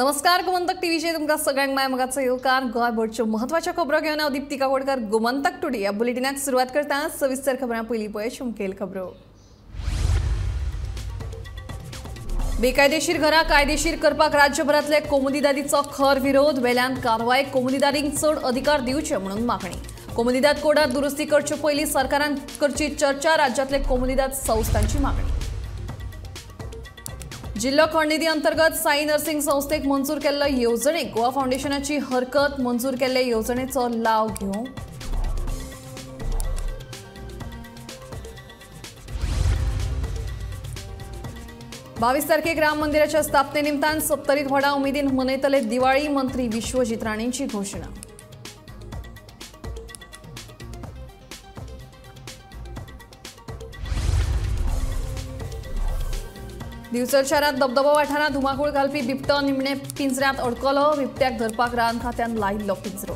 नमस्कार, गोमंतक टीव्हीचेर तुमकां सगळ्यांक माय मोगाचो येवकार. गोंयभरच्यो म्हत्वाच्यो खबरो घेवन हांव दीप्ती काकोडकर गोमंतक टुडे ह्या बुलेटिनाक सुरवात करता. सविस्तर खबरां पयलीं पळय मुखेल खबरो. बेकायदेशीर घरां कायदेशीर करपाक राज्यभरांतले कोमुनिदादीचो खर विरोध. वेल्यान कारवाय, कोमुनिदादींक चड अधिकार दिवचे म्हणून मागणी. कोमुनिदाद कोडात दुरुस्ती करचे पयलीं सरकारान करची चर्चा, राज्यांतले कोमुनिदाद संस्थांची मागणी. जिल्हो खण निधी अंतर्गत साई नर्सिंग संस्थेक मंजूर केल्ले येवजणेक गोवा फाउंडेशनाची हरकत. मंजूर केल्ले येवजणेचो लाव घेवंक 22 तारखेक राम मंदिराच्या स्थापने निमतान सत्तरीत व्हडा उमेदीन मनयतले दिवाळी, मंत्री विश्वजीत राणेंची घोशणा. दिवचल शारांत धबधबो वाठारांत धुमाकूळ घालपी बिबटो निमणे पिंजऱ्यांत अडकलो. बिबट्याक धरपाक रान खात्यान लायिल्लो पिंजरो.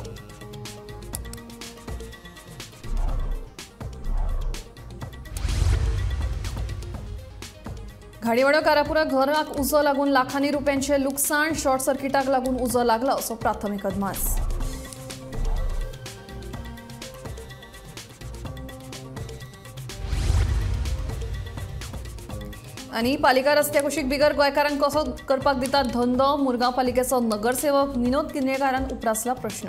घाडीवाडो कारापुरा घराक उजो लागून लाखांनी रुपयांचे लुकसाण. शॉर्ट सर्किटाक लागून उजो लागला असो प्राथमिक अदमास. आनी पालिका रस्त्या कुशीक बिगर गोंयकारांक कसो करपाक दितात धंदो, मुरगांव पालिकेचो नगरसेवक विनोद किर्णेकारान उप्रासला प्रश्न.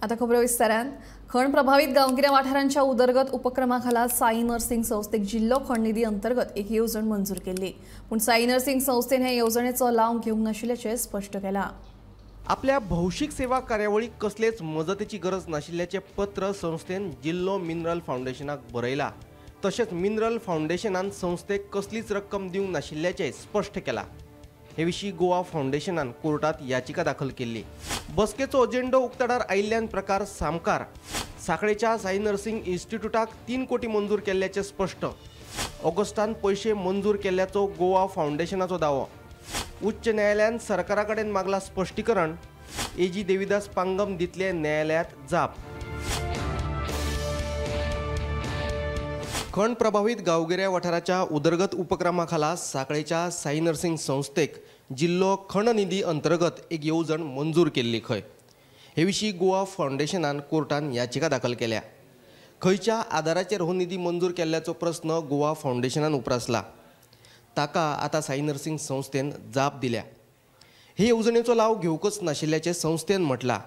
आता खबरो विस्तारान. खण प्रभावित गांवगिऱ्या वाठारांच्या उदरगत उपक्रमा खाला साई नर्सिंग संस्थेक जिल्हो खण निधी अंतर्गत एक येवजण मंजूर केल्ली, पूण साई नर्सिंग संस्थेन हे येवजणेचो लाव घेवंक नाशिल्ल्याचें स्पश्ट केलां. आपल्या भौशीक सेवा कार्यावळीक कसलेच मजतीची गरज नाशिल्ल्याचें पत्र संस्थेन जिल्हो मिनरल फाउंडेशनाक बरयलां. तशेंच मिनरल फाउंडेशनान संस्थेक कसलीच रक्कम दिवंक नाशिल्ल्याचें स्पश्ट केलां. हे विशीं गोवा फाउंडेशनान कोर्टात याचिका दाखल केल्ली. बसकेचो अजेंडो उक्ताडार आयिल्ल्यान प्रकार सामकार. साखळेच्या साई नर्सिंग इन्स्टिट्यूटाक 3 कोटी मंजूर केल्ल्याचें स्पश्ट. ऑगस्टान पयशे मंजूर केल्ल्याचो गोवा फाउंडेशनाचो दावो. उच्च न्यायालयान सरकारा कडेन मागला स्पश्टीकरण. एजी देविदास पांगम दितले न्यायालयात जाप. खण प्रभावित गांवगिऱ्या वाठाराच्या उदरगत उपक्रमा खाला साखळेच्या साई नर्सिंग संस्थेक जिल्हो खण निधी अंतर्गत एक येवजण मंजूर केल्ली खंय. हे विशीं गोवा फाउंडेशनान कोर्टान याचिका दाखल केल्या. खंयच्या आदाराचेर हो निधी मंजूर केल्ल्याचो प्रस्न गोवा फाउंडेशनान उप्रासला. ताका आतां साई नर्सिंग संस्थेन जाप दिल्या. हे येवजणेचो लाव घेवंकच नाशिल्ल्याचें संस्थेन म्हटलां.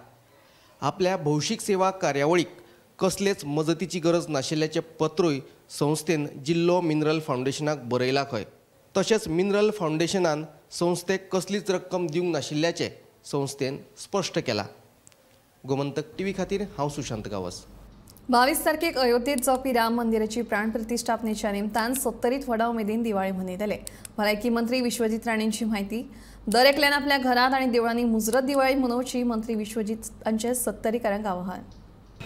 आपल्या भौशीक सेवा कार्यावळीक कसलेच मजतीची गरज नाशिल्ल्याचें पत्रूय संस्थेन जिल्हो मिनरल फाउंडेशनाक बरयलां खंय. तशेंच मिनरल फाउंडेशनान संस्थेक कसलीच रक्कम दिवंक नाशिल्ल्याचें संस्थेन स्पश्ट केलां. गोमंतक टीव्ही खातीर हांव सुशांत गांवस. 22 तारखेक अयोध्येत जावपी राम मंदिराची प्राणप्रतिष्ठापनेच्या निमतान सत्तरीत व्हडा उमेदीन दिवाळी मनयतले. भलायकी मंत्री विश्वजीत राणेंची म्हायती. दर एकल्यान आपल्या घरांत आनी देवळांनी मुजरत दिवाळी मनोवची, मंत्री विश्वजीत हांचे सत्तरीकारांक आवाहन.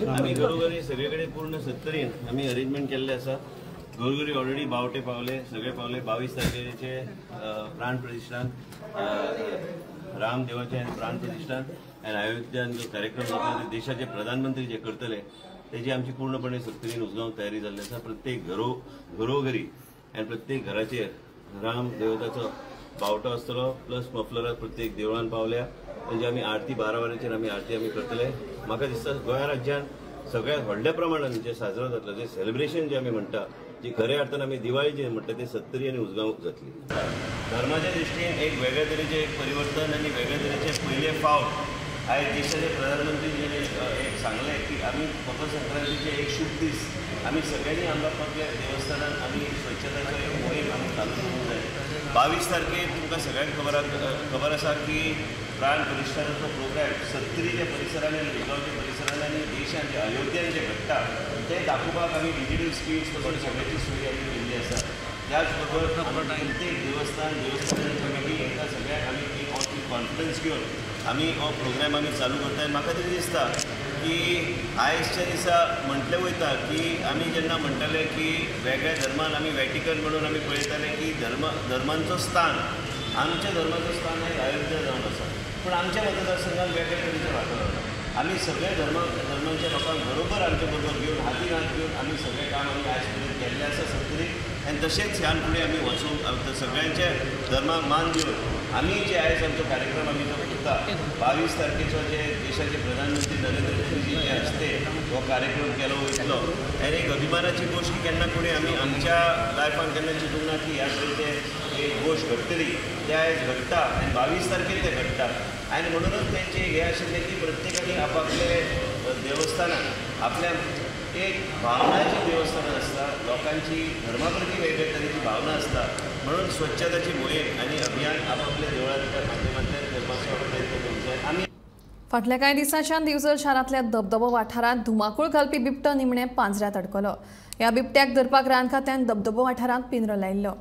आमी घरोघरी सगळे कडेन पूर्ण सत्तरीन आमी अरेंजमेंट केल्ले आसा. घरोघरी ऑलरेडी बावटे पावले, सगळे पावले. 22 तारखेचे प्राणप्रतिष्ठान, रामदेवाचे प्राणप्रतिष्ठान आनी अयोध्यान जो कार्यक्रम जातलो देशाचे प्रधानमंत्री जे करतले तेजी आमची पूर्णपणे सत्तरीन उसगांव तयारी जाल्ली आसा. प्रत्येक घरोघरी आनी प्रत्येक घराचेर राम देवताचो बावटो आसतलो, प्लस मफलरां प्रत्येक देवळान पावल्या. म्हणजे आमी आरती 12 वरांचेर आमी आरती आमी करतले. म्हाका दिसता गोंया राज्यान सगळ्यात व्हडल्या प्रमाणान जे साजरो जातलो, जे सेलिब्रेशन जे आमी म्हणटा, जी खऱ्या अर्थान आमी दिवाळी जे म्हणटा ते सत्तरी आनी उसगांव जातली. धर्माच्या दृश्टीन एक वेगळे तरेचें एक परिवर्तन आनी वेगळे तरेचे पयले फावट आयज देशाचे प्रधानमंत्री जे एक सांगलें की आमी मकर संक्रांतीचे एक शुभ दीस आमी सगळ्यांनी आमच्या देवस्थानान आमी स्वच्छताचो एक मोहीम आमी चालू करूंक जाय. 22 तारखेर तुमकां सगळ्यांक खबर आसा की प्राण प्रतिष्ठानाचो प्रोग्राम सत्तरीच्या परिसरान आनी उसगांवच्या परिसरान आनी देशान जे अयोध्यान जे घडटा ते दाखोवपाक आमी डिजिटल स्क्रीन्स पासून सगळ्याची सोय आमी केल्ली आसा. त्याच बरोबर प्रत्येक देवस्थान कमिटी हांकां सगळ्यांक आमी एक कॉन्फिडन्स घेवन आमी हो प्रोग्राम आमी चालू करता. आनी म्हाका तरी दिसता की आयजच्या दिसा म्हटलें वयता की आमी जेन्ना म्हणटाले की वेगळ्या धर्मान आमी वॅटिकन म्हणून आमी पळयताले की धर्मांचो स्थान, आमच्या धर्माचो स्थान हे अयोध्या जावन आसा, पूण आमच्या मतदारसंघात वेगळे तरेचें वातावरण. आमी सगळे धर्मांच्या लोकांक बरोबर आमचे बरोबर घेवन हातीन हात घेवन आमी सगळें काम आमी आयज पर्यंत केल्लें आसा सत्तरीत आनी तशेंच ह्यान फुडें आमी वचूंक सगळ्यांच्या धर्माक मान दिवन आमी जे आयज आमचो कार्यक्रम आमी जो करता 22 तारखेचो जे देशाचे प्रधानमंत्री नरेंद्र मोदीजीचे हस्ते हो कार्यक्रम केलो वयतलो आनी एक अभिमानाची गोश्ट की केन्ना कोणी आमी आमच्या लायफान केन्ना चिंतूंक ना की ह्या तरेचे एक गोश्ट घडटली, ते आयज घडटा आनी 22 तारखेर ते घडटा. आनी म्हणूनच तेंचें हें आशिल्लें की प्रत्येकान आपापले देवस्थानान आपल्या एक भावनाची देवस्थानां आसता, लोकांची धर्मा प्रती वेगळे तरेची भावना आसता, म्हणून स्वच्छताची मोहीम आनी अभियान आपापल्या देवळांच्या माध्यमांतल्यान करपाचो प्रयत्न करूंक जाय. आमी फाटल्या कांय दिसांच्यान दिवचल शारांतल्या धबधबो वाठारांत धुमाकूळ घालपी बिबटो निमणे पांजऱ्यांत अडकलो. ह्या बिबट्याक धरपाक रान खात्यान धबधबो वाठारांत पिंजरो लायिल्लो.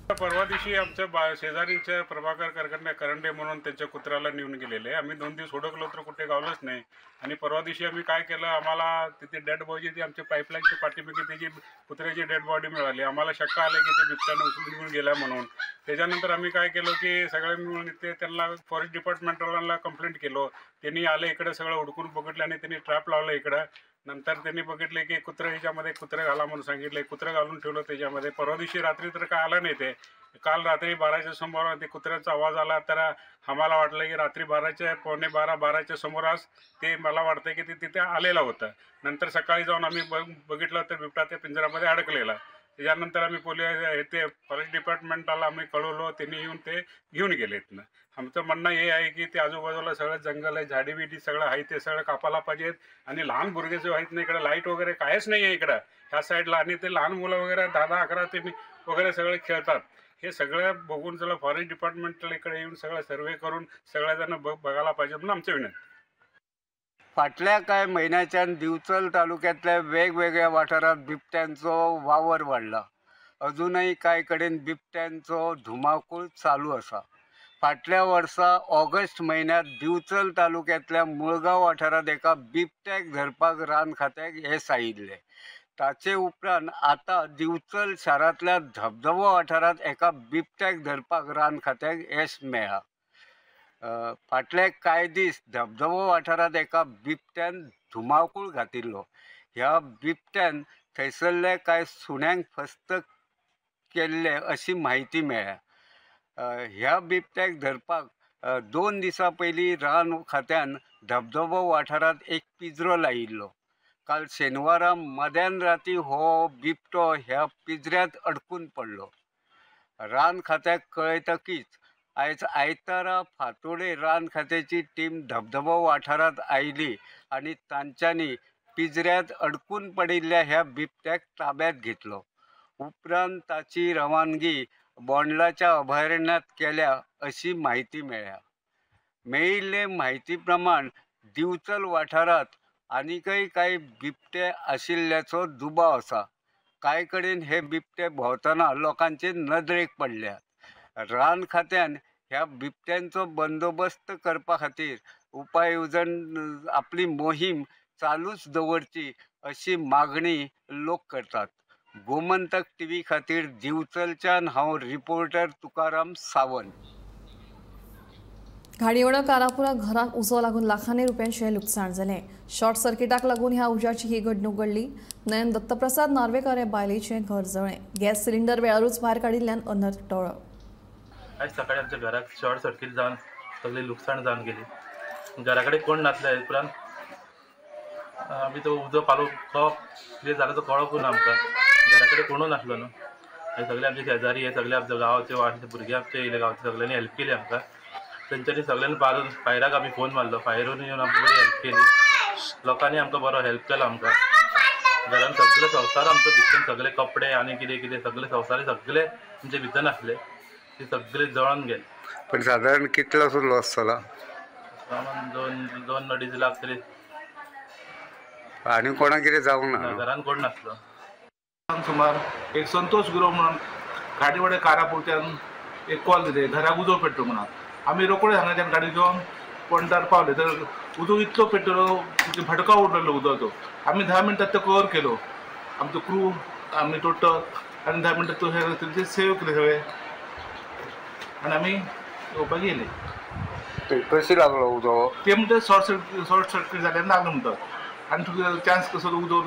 परवा दिवशी आमच्या शेजारींच्या प्रभाकर कारखान्या करंडे म्हणून त्यांच्या कुत्र्याला नेऊन गेलेले. आम्ही 2 दिवस हुडकलो तर कुठे गावलंच नाही. आणि परवा दिवशी आम्ही काय केलं, आम्हाला तिथे डेड बॉडी ती आमच्या पाईपलाईनच्या पाठीमागे त्याची कुत्र्याची डेड बॉडी मिळाली. आम्हाला शंका आली की ते बिबट्यानं उचलून घेऊन गेला म्हणून. त्याच्यानंतर आम्ही काय केलं की सगळे मिळून ते त्यांना फॉरेस्ट डिपार्टमेंटवाल्यांना कंप्लेंट केलो. त्यांनी आले इकडे सगळं हुडकून बघितलं आणि त्यांनी ट्रॅप लावलं इकडं. नंतर त्यांनी बघितले की कुत्रं ह्याच्यामध्ये कुत्रं घाला म्हणून सांगितले, कुत्रं घालून ठेवलं त्याच्यामध्ये. परवा दिवशी रात्री तर काय आलं नाही ते. काल रात्री 12च्या समोर ते कुत्र्याचा आवाज आला तर आम्हाला वाटलं की रात्री 12च्या 11:45 12च्या सुमारास ते मला वाटतं की ते तिथे आलेलं होतं. नंतर सकाळी जाऊन आम्ही बघितलं तर बिबटा त्या पिंजऱ्यामध्ये अडकलेला. त्याच्यानंतर आम्ही पोलीस ते फॉरेस्ट डिपार्टमेंटाला आम्ही कळवलं, त्यांनी येऊन ते घेऊन गेले इथनं. आमचं म्हणणं हे आहे की ते आजूबाजूला सगळं जंगल आहे, झाडी बिडी सगळं आहे, ते सगळं कापायला पाहिजेत. आणि लहान भुरगे जे आहेत ना इकडं लाईट वगैरे काहीच नाही आहे इकडं ह्या साईडला, आणि ते लहान मुलं वगैरे 10, 10, 11 ते वगैरे सगळे खेळतात. हे सगळं बघून सगळं फॉरेस्ट डिपार्टमेंटला इकडे येऊन सगळं सर्वे करून सगळ्याजण बघायला पाहिजे म्हणून आमचं विनंती. फाटल्या कांय म्हयन्याच्यान दिवचल तालुक्यांतल्या वेगवेगळ्या वाठारांत बिबट्यांचो वावर वाडला. अजूनय कांय कडेन बिबट्यांचो धुमाकूळ चालू आसा. फाटल्या वर्सा ऑगस्ट म्हयन्यांत दिवचल तालुक्यांतल्या मुळगांव वाठारांत एका बिबट्याक धरपाक रान खात्याक येस आयिल्लें. ताचे उपरांत आतां दिवचल शारांतल्या धबधबो वाठारांत एका बिबट्याक धरपाक रान खात्याक येस मेळ्ळां. फाटले कांय दीस धबधबो वाठारांत एका बिबट्यान धुमाकूळ घातिल्लो. ह्या बिबट्यान थंयसरल्या कांय सुण्यांक फस्त केल्ले अशी म्हायती मेळ्ळ्या. ह्या बिबट्याक धरपाक 2 दिसां पयलीं रान खात्यान धबधबो वाठारांत एक पिंजरो लायिल्लो. काल शेनवारा मध्यान राती हो बिबटो ह्या पिंजऱ्यांत अडकून पडलो. रान खात्याक कळयतकीच आयज आयतारा फांतोडेर रान खात्याची टीम धबधबो वाठारांत आयली आनी तांच्यांनी पिंजऱ्यांत अडकून पडिल्ल्या ह्या बिबट्याक ताब्यांत घेतलो. उपरांत ताची रवानगी बोंडलाच्या अभयारण्यात केल्या अशी म्हायती मेळ्ळ्या. मेळिल्ले म्हायती प्रमाण दिवचल वाठारांत आनीकय कांय बिबटे आशिल्ल्याचो दुबाव आसा. कांय कडेन हे बिबटे भोंवतना लोकांचे नदरेक पडल्यात. रान खात्यान ह्या बिबट्यांचो बंदोबस्त करपा खातीर उपाय येवजण आपली मोहीम चालूच दवरची अशी मागणी लोक करतात. गोमंतक टीव्ही खातीर दिवचलच्यान हांव रिपोर्टर तुकाराम सावंत. घाडीवडा कारापुरा घराक उजो लागून लाखांनी रुपयांचें लुकसाण जालें. शॉर्ट सर्किटाक लागून ह्या उज्याची ही घडणूक घडली. नयन दत्तप्रसाद नार्वेकर हे बायलेचें घर जळ्ळें. गॅस सिलिंडर वेळारूच भायर काडिल्ल्यान अनर्थ टळ्ळो. आयज सकाळी आमच्या घराक शॉर्ट सर्किट जावन सगळी लुकसाण जावन गेली. घरा कडेन कोण नासले उपरांत आमी तो उजो पालो कितें जालो तो कळोकूच ना आमकां. घरा कडेन कोणूच नासलो न्हू. आनी सगळे आमचे शेजारी हे सगळे आमच्या गांवचे वाडचे भुरगे आमचे येयले, गांवचे सगळ्यांनी हेल्प केली आमकां. तेंच्यांनी सगळ्यांनी पारून फायराक आमी फोन मारलो, फायरून येवन आमकां बरी हेल्प केली. लोकांनी आमकां बरो हेल्प केलो आमकां. घरान सगळे संवसार आमचो भितर सगळे कपडे आनी कितें कितें सगळे संवसार सगळे आमचे भितर आसले, ते सगळे जळोन गेले. पण साधारण कितलोसो लॉस जाला? सामान 2-2.5 लाख तरी. आनी कोणाक कितें जावंक ना? घरान कोण नासलो. सुमार एक संतोष गुरव म्हणून गाडीवडे कारापूरच्यान एक कॉल दिले, घराक उजो पेट्रो म्हणून. आमी रोकडे हांगाच्यान गाडी घेवन पोंडार पावले तर उजो इतलो पेट्रो भटका उडलेलो उजोचो. आमी 10 मिनटात तो कवर केलो. आमचो क्रू आमी टोटल आनी 10 मिनटात तो सेव केले सगळे आनी आमी येवपाक येयले. कशी लागलो उजो? ते म्हणटा शॉर्ट सर्किट जाल्यार लागलो म्हणटात आनी तुका चान्स कसो उजो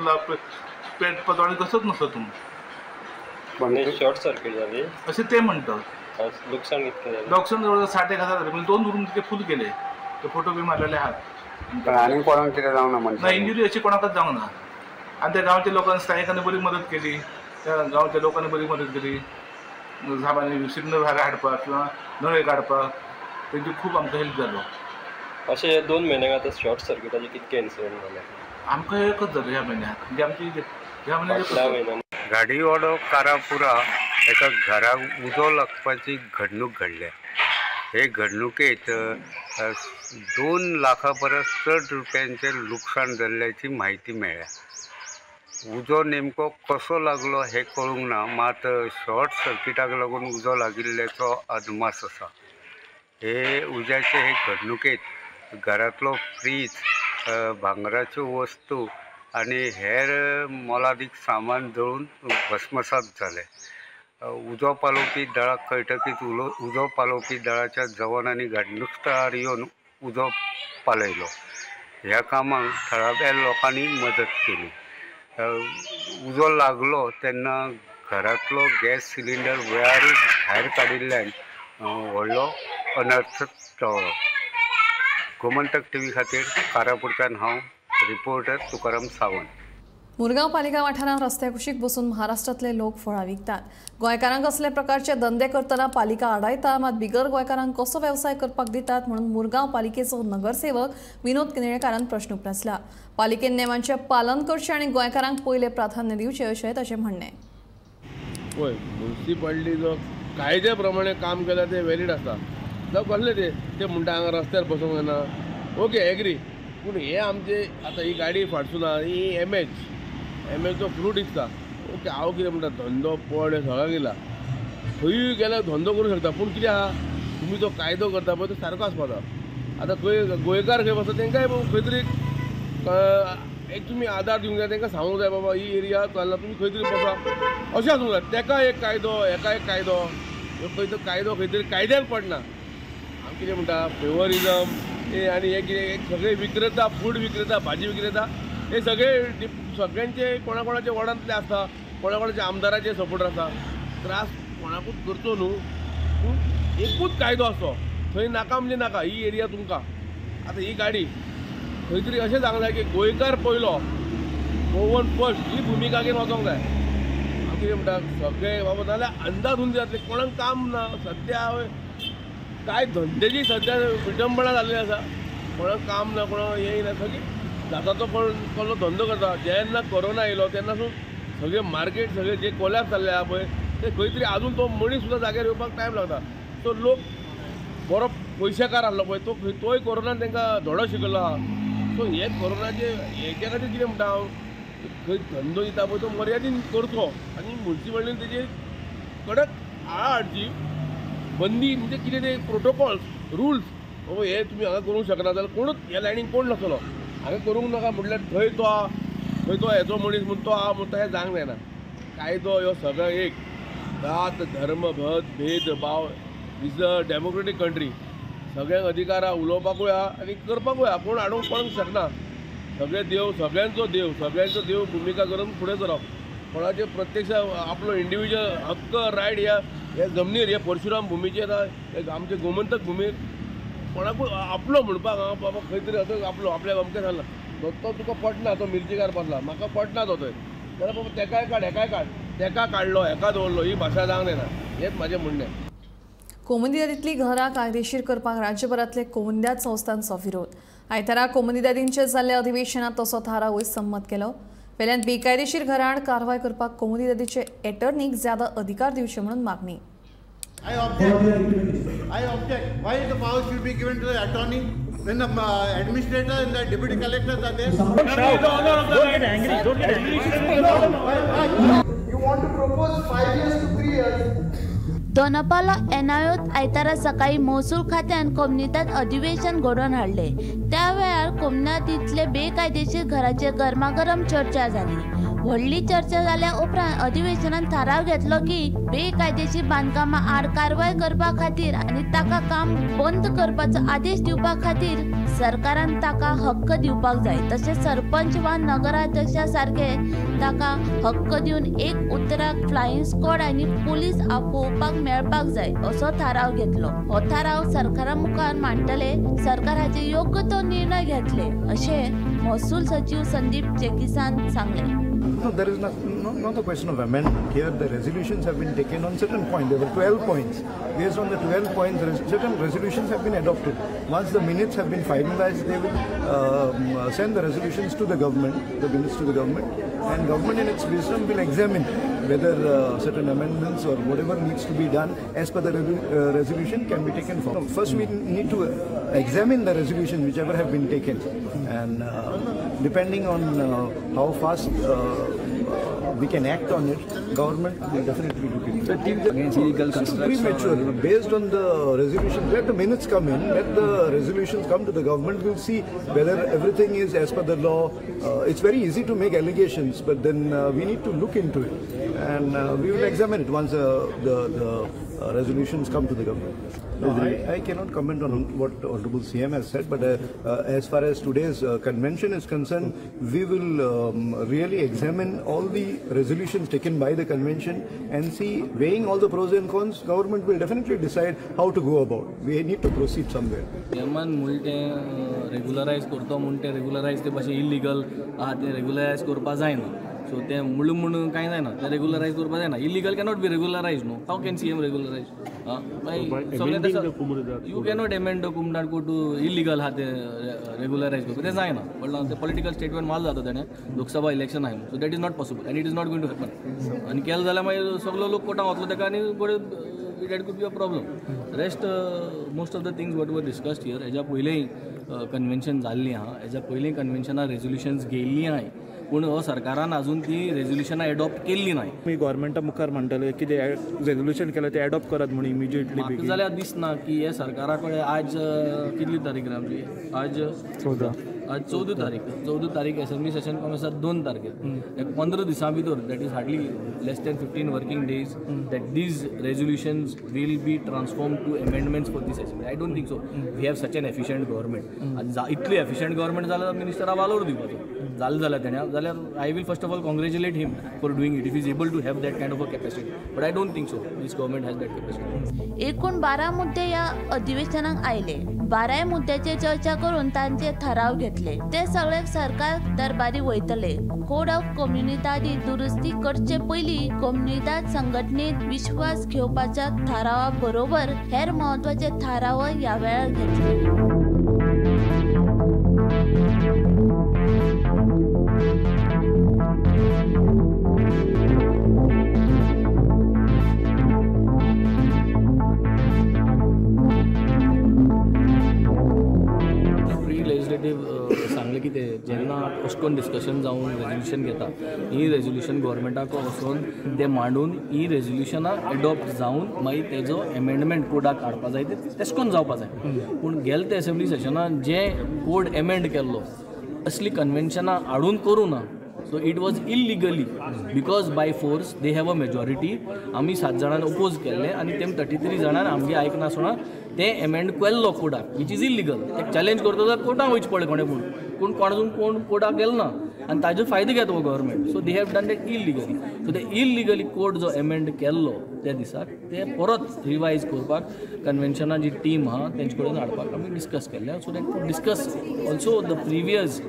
पेट पतोळी कसोच नसलो तुमी शॉर्ट सर्किट जाली अशें ते म्हणटात. लुकसाण कितकें जालें? लुकसाण जवळ 60,000 जालें, म्हणजे 2 रूम तिथे फूल गेले, ते फोटो बी मारलेले आहात. आनी कोणाक कितें जावंक ना? ना, इंजुरी अशी कोणाकच जावंक ना. आनी त्या गांवच्या लोकांनी स्थायिकांनी बरी मदत केली, त्या गांवच्या लोकांनी बरी मदत केली, सामान्य सिग्नल भायर हाडपाक किंवा नळे काडपाक तेंची खूब आमकां हेल्प जालो. अशें 2 म्हयन्यांक आतां शॉर्ट सर्किटाचे कितके इन्सिडंट जाले? आमकां एकच जालो ह्या म्हयन्याक, म्हणजे आमची ह्या म्हयन्याक. गाडीवाडो कारापुरा एका घराक उजो लागपाची घडणूक घडल्या. हे घडणुकेत 2 लाखां परस चड रुपयांचें लुकसाण जाल्ल्याची म्हायती मेळ्ळ्या. उजो नेमको कसो लागलो हें कळूंक ना, मात शॉर्ट सर्किटाक लागून उजो लागिल्ल्याचो अदमास आसा. हे उज्याचे हे घडणुकेत घरांतलो फ्रीज, भांगराच्यो वस्तू आनी हेर मोलादीक सामान जळून भस्मसात जालें. उजो पालोवपी दळाक कळटकीच उजो पालोवपी दळाच्या जवानांनी घडणूक स्थळार येवन उजो पालयलो. ह्या कामाक थळाव्या लोकांनी मदत केली. उजो लागलो तेन्ना घरांतलो गॅस सिलिंडर वेळारूच भायर काडिल्ल्यान व्हडलो अनर्थ टळ्ळो. गोमंतक टीव्ही खातीर कारापूरच्यान हांव रिपोर्टर तुकाराम सावंत. मुरगांव पालिका वाठारांत रस्त्या कुशीक बसून महाराष्ट्रांतले लोक फळां विकतात. गोंयकारांक असले प्रकारचे धंदे करतना पालिका आडायता, मात बिगर गोंयकारांक कसो वेवसाय करपाक दितात म्हणून मुरगांव पालिकेचो नगरसेवक विनोद केणेकारान प्रश्न उप्रासला. पालिकेन नेमांचें पालन करचें आनी गोंयकारांक पयलें प्राधान्य दिवचें अशें ताचें म्हणणें. पळय, म्युनिसिपालिटी जो कायद्या प्रमाणे काम केल्यार तें व्हॅलीड आसता. जावं कसलें ते म्हणटा हांगा रस्त्यार बसूंक जायना, ओके एग्री, पूण हे आमचे आतां ही गाडी फाटसून आहा ही एमएचो फ्रूट दिसता. ओके, हांव कितें म्हणटा, धंदो पड सगळ्याक येयला, खंयूय गेल्यार धंदो करूंक शकता, पूण कितें आहा तुमी जो कायदो करता पळय तो सारको आसपाक जाय. आतां खंय गोंयकार खंय बसता तेंकांय खंय तरी एक तुमी आदार दिवंक जाय, तेंकां सांगूंक जाय बाबा ही एरिया चल्ला तुमी खंय तरी बसा, अशें आसूंक जाय. तेका एक कायदो, हेका एक कायदो, खंय तो कायदो खंय तरी कायद्यान पडना. हांव कितें म्हणटा, फेवरिजम हे आनी हे कितें सगळे विक्रेता, फूड विक्रेता, भाजी विक्रेता, हे सगळे सगळ्यांचे कोणा कोणाचे वॉर्डांतले आसता, कोणा कोणाचे आमदाराचे सपोर्टर आसता. त्रास कोणाकूच करचो न्हू, पूण एकूच कायदो आसचो, थंय नाका म्हणजे नाका, ही एरिया तुमकां. आतां ही गाडी खंय तरी अशें सांगलां की गोंयकार पयलो, गोवन फर्स्ट ही भुमिका घेवन वचोंक जाय. हांव कितें म्हणटा, सगळे बाबा नाजाल्यार अंदाधुंद जातले, कोणाक काम ना. सद्या काय धंद्याची सद्या विटंबणा जाल्ली आसा, कोणाक काम ना, कोणाक येयना, सगळी जाता तो कोण कसलो धंदो करता. जेन्ना कोरोना येयलो तेन्नासून सगळे मार्केट सगळे जे कोलॅप्स जाल्ले आहा पळय ते खंय तरी आजून तो मनीस सुद्दां जाग्यार येवपाक टायम लागता. सो लोक बरो पयशेकार आहलो पळय तो तोय कोरोनान तांकां धडो शिकयलो आहा. सो हे कोरोनाचे हेच्या खातीर कितें म्हणटा हांव, खंय धंदो दिता पळय तो मर्यादीन करचो आनी म्युनिसिपालिटीन तेजेर कडक आळा हाडची, बंदी म्हणजे कितें ते प्रोटोकॉल्स रुल्स, बाबा हे तुमी हांगा करूंक शकना जाल्यार कोणूच ह्या लायनीन कोण नासतलो, हांगा करूंक नाका म्हटल्यार थंय तो आहा, थंय तो हेचो मनीस म्हूण तो आहा म्हूण तशें जावंक जायना. कायदो ह्यो सगळो एक, जात धर्म भेद भाव, is a democratic country, सगळ्यांक अधिकार आहा, उलोवपाकूय आहा आनी करपाकूय आहा, कोण हाडूंक कोणाक शकना. सगळे देव, सगळ्यांचो देव, सगळ्यांचो देव भुमिका करून फुडें सरप, कोणाचे प्रत्यक्ष आपलो इंडिविज्युअल हक्क रायट ह्या ह्या जमनीर, ह्या परशुराम भुमीचेर, आमचे गोमंतक भुमीर कोणाकूय आपलो म्हणपाक हांव बाबा खंय तरी असो आपलो आपल्याक अमकें सांगला तो तुका पटना, तो मिर्चीकार बसला म्हाका पटना तो थंय, जाल्यार बाबा तेकाय काड हेकाय काड, तेका काडलो हेका दवरलो, ही भाशा जावंक जायना, हेंच म्हाजें म्हणणें. कोमुनिदादींतलीं घरां कायदेशीर करपाक राज्यभरांतले कोमुनिदाद संस्थांचो विरोध. आयतारा कोमुनिदादींचें जाल्ल्या अधिवेशनांत तसो थारावूय संमत केलो. वेल्यान बेकायदेशीर घरां आड कारवाय करपाक कोमुनिदादीचे एटर्नीक ज्यादा अधिकार दिवचे म्हणून मागणी. I object. Why the power should be given to the attorney when the administrator and the deputy collectors are there? Don't get angry. Don't get angry. You want to propose 5 years to 3 years? Dona Paula एनायोत आयतारा सकाळी महसूल खात्यान कोमुनिदाद अधिवेशन घडोवन हाडले. त्या वेळार कोमुनिदादींतले बेकायदेशीर घराचेर गरमागरम चर्चा जाली. व्हडली चर्चा जाल्या उपरांत अधिवेशनान थाराव घेतलो की बेकायदेशीर बांदकामां आड कारवाय करपा खातीर आनी ताका काम बंद करपाचो आदेश दिवपा खातीर सरकारान ताका हक्क दिवपाक जाय. तशेंच सरपंच वा नगराध्यक्षा सारके ताका हक्क दिवन एक उतराक फ्लायिंग स्क्वॉड आनी पुलीस आपोवपाक मेळपाक जाय असो थाराव घेतलो. हो थाराव सरकारा मुखार मांडटले, सरकार हाचेर योग्य तो निर्णय घेतले अशें महसूल सचिव संदीप जेकिसान सांगलें. No, there is not a question of amendment. Here the resolutions have been taken on certain points. There were 12 points. Based on the 12 points, certain resolutions have been adopted. Once the minutes have been finalized, they will send the resolutions to the government, the minutes to the government, and government in its wisdom will examine whether certain amendments or whatever needs to be done as per the resolution can be taken forward. First, we need to examine the resolutions whichever have been taken, and depending on how fast we can act on it, government will definitely look into it. Against illegal construction. Premature. Based on the resolution, let the minutes come in, let the resolutions come to the government, we'll see whether everything is as per the law. It's very easy to make allegations, but then we need to look into it, and we will examine it once the resolutions come to the government. No, I cannot comment on what Honorable CM has said, but as far as today's convention is concerned, we will really examine all the resolutions taken by the convention and see, weighing all the pros and cons, government will definitely decide how to go about. We need to proceed somewhere. CM regularize करतो म्हूण ते रेगुलरायज ते भाशेन illegal आहा ते रेगुलरायज करपा जायना. So ते म्हणून म्हणून कांय जायना, ते रेगुलरायज करपा जायना. इलिगल कॅनॉट बी रेगुलरायज न्हू. How can CM regularise? You cannot amend the Comunidade code to illegal आहा ते रेगुलरायज करपा, तें जायना. पण ते पॉलिटिकल स्टेटमेंट माल जाता तेणें लोकसभा इलेक्शन आहा, so that is not possible and it is not going to happen. आनी केलें जाल्यार मागीर सगलो लोक कोर्टाक वतलो तेका आनी बरें that could be a problem. Rest most of the things what were discussed here, हेज्या पयलीं कन्वेन्शन जाल्लीं आहा, हेज्या पयलीं कन्वेन्शनां रेजोल्युशन्स घेयल्लीं आहाय, पूण हो सरकारान अजून ती रेजोल्युशनां एडॉप्ट केल्ली नाय. तुमी गव्हर्मेंटा मुखार म्हणटले कितें रेजोल्युशन केलें तें एडॉप्ट करात म्हूण इमिजिएटली. म्हाका जाल्यार दिसना की हे सरकारा कडेन आज कितली तारीख रे आमची? आज 14, आज 14 तारीख. 14 तारीख एसेंब्ली सेशन कम आसा 2 तारखेर, 15 दिसां भितर, that is hardly less than 15 working days, that these resolutions will be transform to amendments for this assembly. I don't think so. We have such an efficient government. आनी इतली एफिशियंट गव्हर्मेंट जाल्यार मिनिस्टरा वालोर दिवपाचो जालें जाल्यार तेणें, जाल्यार I will first of all congratulate him for doing it if is able to have that kind of a capacity, but I don't think so this government has that capacity. एकूण 12 मुद्दे ह्या अधिवेशनाक आयले. 12 मुद्द्याचेर चर्चा करून तांचे थाराव घेतले. ते सगळे सरकार दरबारी वयतले. कोड ऑफ कोम्युनिदादी दुरुस्ती करचे पयलीं कोम्युनिदाद संघटनेत विश्वास घेवपाच्या थारावा बरोबर हेर म्हत्वाचे थाराव ह्या वेळार घेतले. सांगलें की तें जेन्ना अशें करून डिस्कशन जावन रेजोल्युशन घेता, ही रेजोल्युशन गव्हर्मेंटाक वचून तें मांडून ही रेजोल्युशनां एडॉप्ट जावन मागीर तेजो एमेंडमेंट कोडाक हाडपा जाय, तें तेश करून जावपा जाय. पूण गेले ते एसेंब्ली सेशनान जे कोड एमेंड केल्लो असली कन्वेन्शनां हाडून करूं ना. So it was illegally because by force they have a majority. आमी 7 जाणांनी ओपोज केल्ले आनी तेम 33 जाणांनी आमगे आयकनासतना ते एमेंड केल्लो कोडाक, which is illegal. ते चॅलेंज करता जाल्यार कोर्टाक वयचें पडलें कोणें, पूण कोण कोण कोण कोर्टाक गेलो ना आनी ताजो फायदो घेता हो government. So they have done that illegally. So ते इलिगली कोड जो एमेंड केल्लो त्या दिसाक ते परत रिवायज करपाक कन्वेन्शना जी टीम आहा तेंचे कडेन हाडपाक आमी डिस्कस केल्लें. So that to discuss also the previous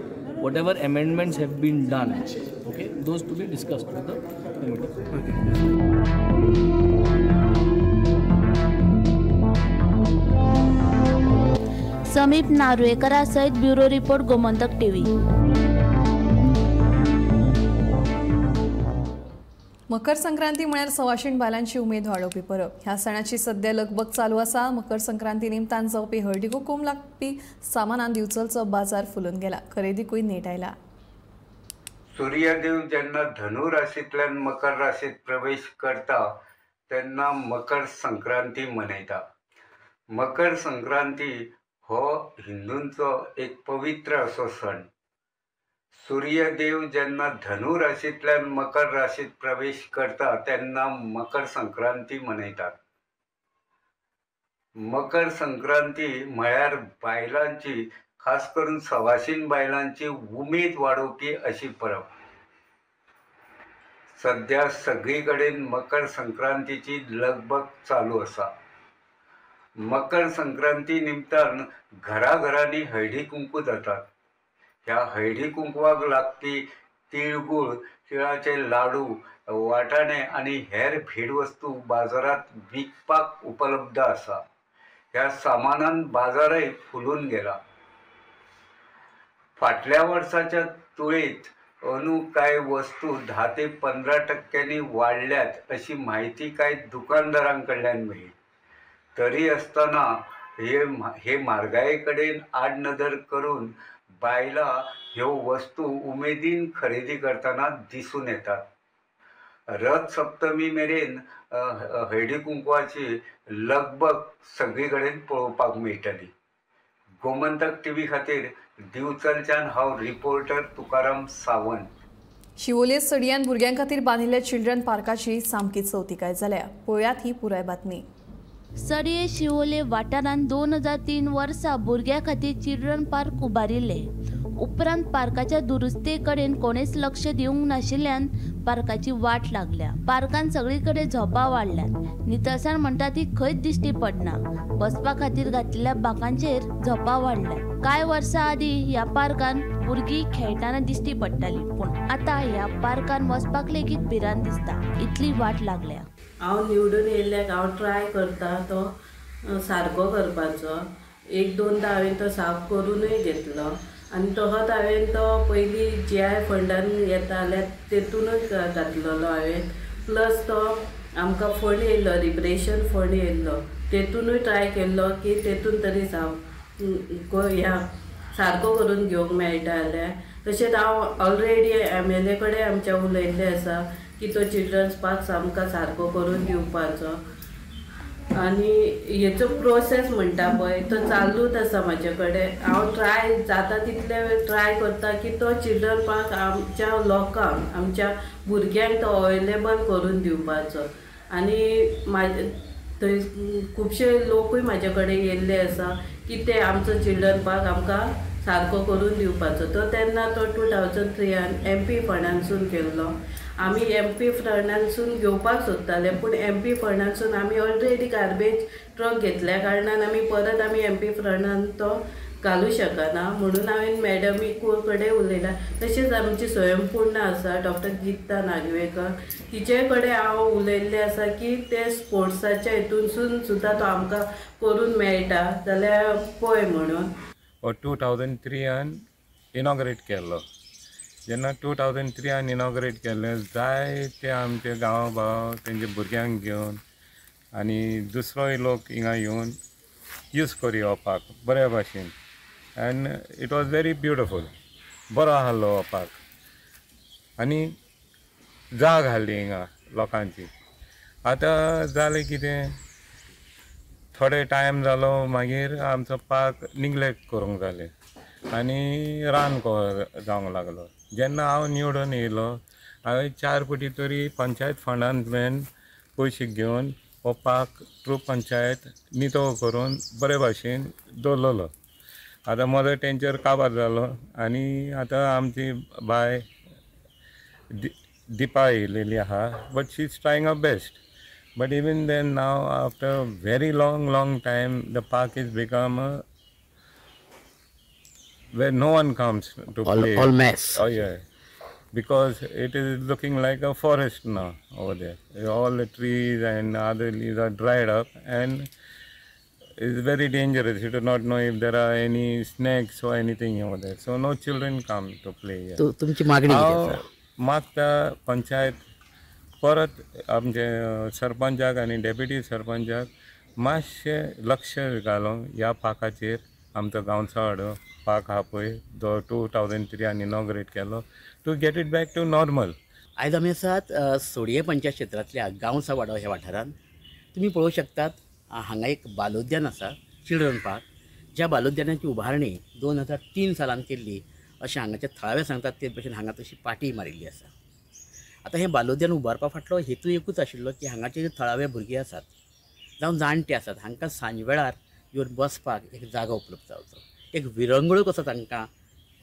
whatever amendments have been done, okay, those to be discussed with the committee. Okay. Sameep Narvekar सहित bureau report, Gomantak TV. Makar Sankranti म्हळ्यार सवाशीण बायलांची उमेद वाडोवपी परब. ह्या सणाची सद्या लगबग चालू आसा. मकर संक्रांती निमतान जावपी हळदी कुकूम लागपी सामानान दिवचलचो बाजार फुलून गेला. खरेदीकूय नेट आयला. सूर्यदेव जेन्ना धनु राशींतल्यान मकर राशींत प्रवेश करता तेन्ना मकर संक्रांती मनयता. मकर संक्रांती हो हिंदूंचो एक पवित्र असो सण. सूर्यदेव जेन्ना धनु राशींतल्यान मकर राशींत प्रवेश करता तेन्ना मकर संक्रांती मनयतात। मकर संक्रांती म्हळ्यार बायलांची, खास करून सवाशीण बायलांची उमेद वाडोवपी अशी परब। सद्या सगळी कडेन मकर संक्रांतीची लगबग चालू आसा। मकर संक्रांती निमतान घराघरांनी हळदी कुंकू जातात। ह्या हळदी कुंकवाक लागपी तिळगुळ, तिळाचे लाडू, वाटाणे आनी हेर भेटवस्तू बाजारांत विकपाक उपलब्ध आसा। ह्या सामानान बाजारय फुलून गेला। फाटल्या वर्साच्या तुळेंत अंदू कांय वस्तू 10 ते 15% वाडल्यात अशी म्हायती कांय दुकानदारां कडल्यान मेळ्ळी। तरी आसतना हे म्हारगाये कडेन आडनदर करून बायलां ह्यो वस्तू उमेदीन खरेदी करतना दिसून येतात। रथ सप्तमी मेरेन हळदी कुंकवाची लगबग सगळी कडेन पळोवपाक मेळटली। गोमंतक टीव्ही खातीर दिवचलच्यान हांव रिपोर्टर तुकाराम सावंत। शिवोले सडयान भुरग्यां खातीर बांदिल्ल्या चिल्ड्रन पार्काची सामकी चवतिकाय जाल्या। पळयात ही पुराय बातमी। सडये शिवोले वाठारांत 2003 वर्सा भुरग्यां खातीर चिल्ड्रन पार्क उबारिल्ले। उपरांत पार्काच्या दुरुस्ते कडेन कोणेच लक्ष दिवंक नाशिल्ल्यान पार्काची वाट लागल्या। पार्कान सगळी कडेन झोपां वाडल्यात। नितळसाण म्हणटा ती खंयच दिश्टी पडना। बसपा खातीर घातलेल्या बाकांचेर झोपां वाडल्यात। कांय वर्सां आदीं ह्या पार्कान भुरगीं खेळटना दिश्टी पडटाली, पूण आतां ह्या पार्कान वचपाक लेगीत भिरांत दिसता, इतली वाट लागल्या। हांव निवडून येयल्ल्याक हांव ट्राय करता तो सारको करपाचो। एक दोनदां हांवें तो साफ करूनय घेतलो आनी तसोच हांवें तो पयलीं जी I फंडान येता जाल्यार तेतूनय घातलेलो हांवें। प्लस तो आमकां फंड येयल्लो, रिब्रेशन फंड येयल्लो, तेतूनय ट्राय केल्लो की तेतून तरी साफ ह्या सारको करून घेवंक मेळटा जाल्यार। तशेंच हांव ऑलरेडी MLA कडेन आमच्या उलयल्लें आसा की तो चिल्ड्रन्स पार्क आमकां सारको करून दिवपाचो। आनी हेचो प्रोसेस म्हणटा पळय तो चालूच आसा म्हाजे कडेन। हांव ट्राय जाता तितले ट्राय करता की तो चिल्ड्रन पार्क आमच्या लोकांक, आमच्या भुरग्यांक तो अवेलेबल करून दिवपाचो। आनी म्हाजे थंय खुबशे लोकूय म्हाजे कडेन येयल्ले आसा की ते आमचो चिल्ड्रन पार्क आमकां सारको करून दिवपाचो। तो तेन्ना तो 2003 MP फंडांसून केल्लो। आमी MP फंडांसून घेवपाक सोदताले, पूण MP फंडांसून आमी ऑलरेडी गार्बेज ट्रक घेतल्या कारणान आमी परत आमी MP फंडान तो घालूं शकना म्हणून हांवें मॅडमी कडेन उलयलां। तशेंच आमची स्वयंपूर्ण आसा डॉक्टर गीता नागवेकर, तिचे कडेन हांव उलयल्लें आसा की ते स्पोर्ट्साच्या हितूनसून सुद्दां तो आमकां करून मेळटा जाल्यार पळय म्हणून। हो 2003 इनॉग्रेट केल्लो। जेन्ना 2003 इनॉग्रेट केल्लें, जायते आमचे गांव भाव तेंच्या भुरग्यांक घेवन आनी दुसरोय लोक हिंगा येवन यूज करी हो पार्क बऱ्या भाशेन। And it was very beautiful, बरो आहलो हो पार्क आनी जाग आहली हिंगा लोकांची। आतां जालें कितें, थोडे टायम जालो मागीर आमचो पार्क निग्लेक्ट करूंक जालें आनी रान जावंक लागलो। जेन्ना हांव निवडून येयलो हांवें 4 कोटी तरी पंचायत फंडांतल्यान पयशे घेवन हो पार्क थ्रू पंचायत नितळ करून बरे भाशेन दवरलेलो। आतां म्हजो तेंचेर काबार जालो आनी आतां आमची बाय दिपा येयलेली आहा, but she is trying her best. But even then now, after very long time, the park is become where no one comes to play. All mess. Oh yeah, because it is looking like a forest now over there. All the trees and other leaves are dried up and it's very dangerous. You do not know if there are any snakes or anything over there. So no children come to play here. तुमची मागणी कितें आसा? मागता पंचायत परत आमचे सरपंचाक आनी deputy सरपंचाक मातशें लक्ष घालून ह्या पार्काचेर। आमचो गांवचो पार्क आहा पळय जो 2003 इनॉग्रेट केलो, to get it back to normal. आयज आमी आसात सोडये पंचायत क्षेत्रांतल्या गांवसा वाडो ह्या वाठारांत। तुमी पळोवंक शकतात हांगा एक बालोद्यान आसा, चिल्ड्रन पार्क, ज्या बालोद्यानाची उबारणी 2003 सालान केल्ली अशें हांगाचे थळावे सांगतात. ते भशेन हांगा तशी पाटी मारिल्ली आसा. आतां हें बालोद्यान उबारपा फाटलो हेतू एकूच आशिल्लो की हांगाचे जे थळावे भुरगे आसात जावं जाणटे आसात हांकां सांजवेळार येवन बसपाक एक जागो उपलब्ध जावचो, एक विरंगुळ कसो तांकां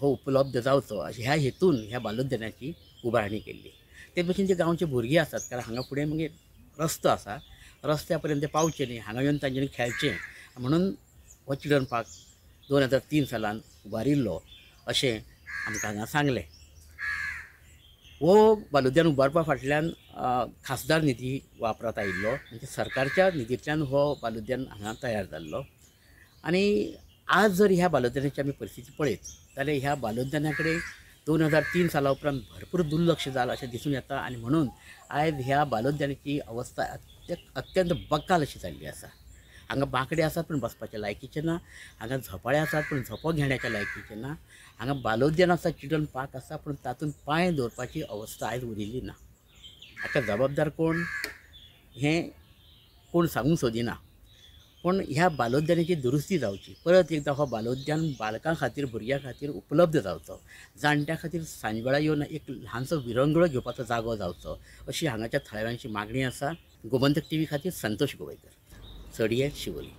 हो उपलब्ध जावचो अशें ह्या हेतून ह्या बालोद्यानाची उबारणी केल्ली. ते भशेन जे गांवचे भुरगे आसात, कारण हांगा फुडें मागीर रस्तो आसा, रस्त्या पर्यंत ते पावचे न्ही, हांगा येवन तांच्यांनी खेळचें म्हणून हो चिल्ड्रन पार्क 2003 सालान उबारिल्लो अशें आमकां हांगा सांगलें. हो बालोद्यान उबारपा फाटल्यान खासदार निधी वापरांत आयिल्लो, म्हणजे सरकारच्या निधींतल्यान हो बालोद्यान हांगा तयार जाल्लो. आनी आज जर ह्या बालोद्यानाची आमी परिस्थिती पळयत जाल्यार ह्या बालोद्याना कडेन 2003 साला उपरांत भरपूर दुर्लक्ष जालां अशें दिसून येता. आनी म्हणून आयज ह्या बालोद्यानाची अवस्था अत्यंत बकाल अशी जाल्ली आसा. हांगा बांकडे आसात पूण बसपाच्या लायकीचे ना, हांगा झोपाळे आसात पूण झोपो घेण्याच्या लायकीचे ना, हांगा बालोद्यान आसा, चिल्ड्रन पार्क आसा पूण तातूंत पांय दवरपाची अवस्था आयज उरिल्ली ना. हाका जबाबदार कोण हें कोण सांगूंक सोदिना, पूण ह्या बालोद्यानाची दुरुस्ती जावची, परत एकदां हो बालोद्यान बालकां खातीर भुरग्यां खातीर उपलब्ध जावचो, जाणट्यां खातीर सांजवेळा येवन एक ल्हानसो विरंगुळो घेवपाचो जागो जावचो अशी हांगाच्या थळाव्यांची मागणी आसा. गोमंतक टीव्ही खातीर संतोष गोवेकर, सडयें, शिवोली.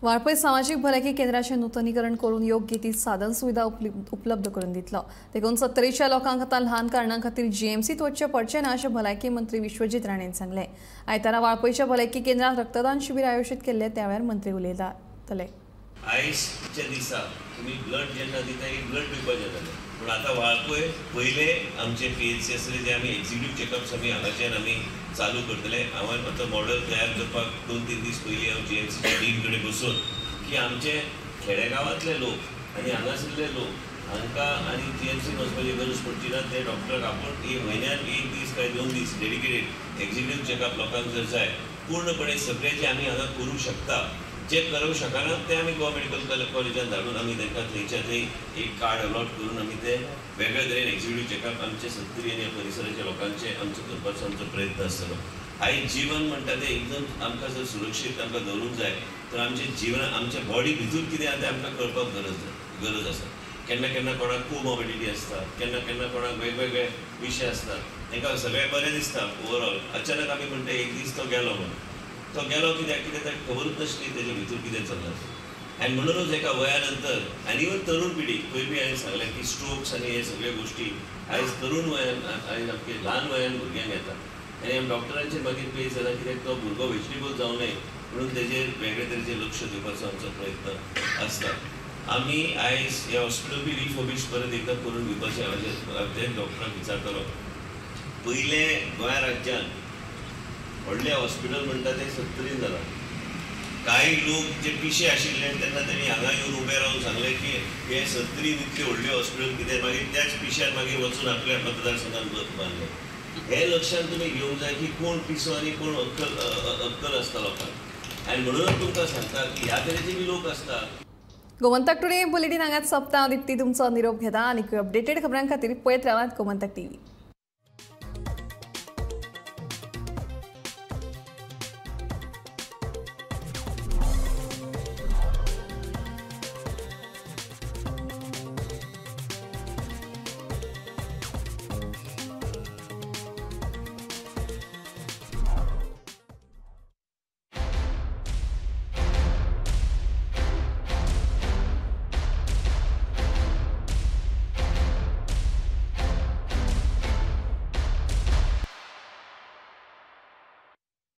वाळपय सामाजीक भलायकी केंद्राचें नूतनीकरण करून योग्य ती साधन सुविधा उपलब्ध करून दितलो. देखून 70च्या लोकांक आतां ल्हान कारणां खातीर जीएमसीत वचचें पडचें ना अशें भलायकी मंत्री विश्वजीत राणेन सांगलें. आयतारा वाळपयच्या भलायकी केंद्रांत रक्तदान शिबीर आयोजीत केल्लें, त्या वेळार मंत्री उलयताले. आयजच्या दिसा तुमी ब्लड जेन्ना दिता एक ब्लड दिवपाचें जातालें, पूण आतां वाळपय पयले आमचे PHC आसले जे आमी एक्झिक्युटीव चॅकअप्स आमी हांगाच्यान आमी चालू करतले. हांवें आतां मॉडल तयार करपाक 2-3 दीस पयलीं हांव GMCच्या टीम कडेन बसून की आमचे खेडेगांवांतले लोक आनी हांगासरले लोक हांकां आनी GMC वचपाची गरज पडची ना. ते डॉक्टराक आपूण एक म्हयन्यान 1 दीस काय 2 दीस डेडिकेटेड एक्झिक्युटीव चॅकअप लोकांक जर जाय पूर्णपणे सगळें जें आमी हांगा करूंक शकता, जे करूंक शकना ते आमी गोवा मेडिकल कॉलेजान धाडून आमी तांकां थंयच्या थंय एक कार्ड अलॉट करून आमी ते वेगळे तरेन एक्झिक्युटीव चॅकअप आमचे सत्तरी आनी परिसराच्या लोकांचे आमचो करपाचो आमचो प्रयत्न आसतलो. आयज जीवन म्हणटा तें एकदम आमकां जर सुरक्षीत आमकां दवरूंक जाय तर आमचें जीवन आमच्या बॉडी भितूर कितें आसा तें आमकां कळपाक गरज आसा. केन्ना केन्ना कोणाक कोमॉर्बिडिटी आसता, केन्ना केन्ना कोणाक वेगवेगळे विशय आसता, तांकां सगळें बरें दिसता ओवरऑल, अचानक आमी म्हणटा एक दीस तो गेलो म्हणून, तो गेलो कित्याक कितें ताका खबरूच नासली तेजे भितर कितें चल्लां. आनी म्हणूनच एका वया नंतर आनी इवन तरुण पिढी पयलीं हांवें सांगलें की स्ट्रोक्स आनी हे सगळे गोश्टी आयज तरुण वयान आयज आमचे ल्हान वयान भुरग्यांक येता आनी आमी डॉक्टरांचेर मागीर पेज जाता कित्याक तो भुरगो वेजिटेबल जावं नये म्हणून तेजेर वेगळे तरेचेर लक्ष दिवपाचो आमचो प्रयत्न आसता. आमी आयज हे हॉस्पिटल बी रिफर्बिश परत एकदां करून दिवपाचें हांव ते डॉक्टराक विचारतलो. पयलें गोंय राज्यान व्हडलें हॉस्पिटल म्हणटा तें सत्तरीन जालां. कांय लोक जे पिशे आशिल्ले तेन्ना तेणी हांगा येवन उबे रावन सांगलें की हें सत्तरीन इतलें व्हडलें हॉस्पिटल कितें, मागीर त्याच पिश्यान मागीर वचून आपल्या मतदारसंघान बांदलें. हें लक्षांत तुमी घेवंक जाय की कोण पिसो आनी कोण अक्कल आसता लोकांक, आनी म्हणूनच तुमकां सांगता की ह्या तरेचे बी लोक आसता. गोमंतक टुडे बुलेटीन हांगाच सोंपता. दीप्ती तुमचो निरोप घेता आनी अपडेटेड खबरां खातीर पळयत रावात गोमंतक टीव्ही.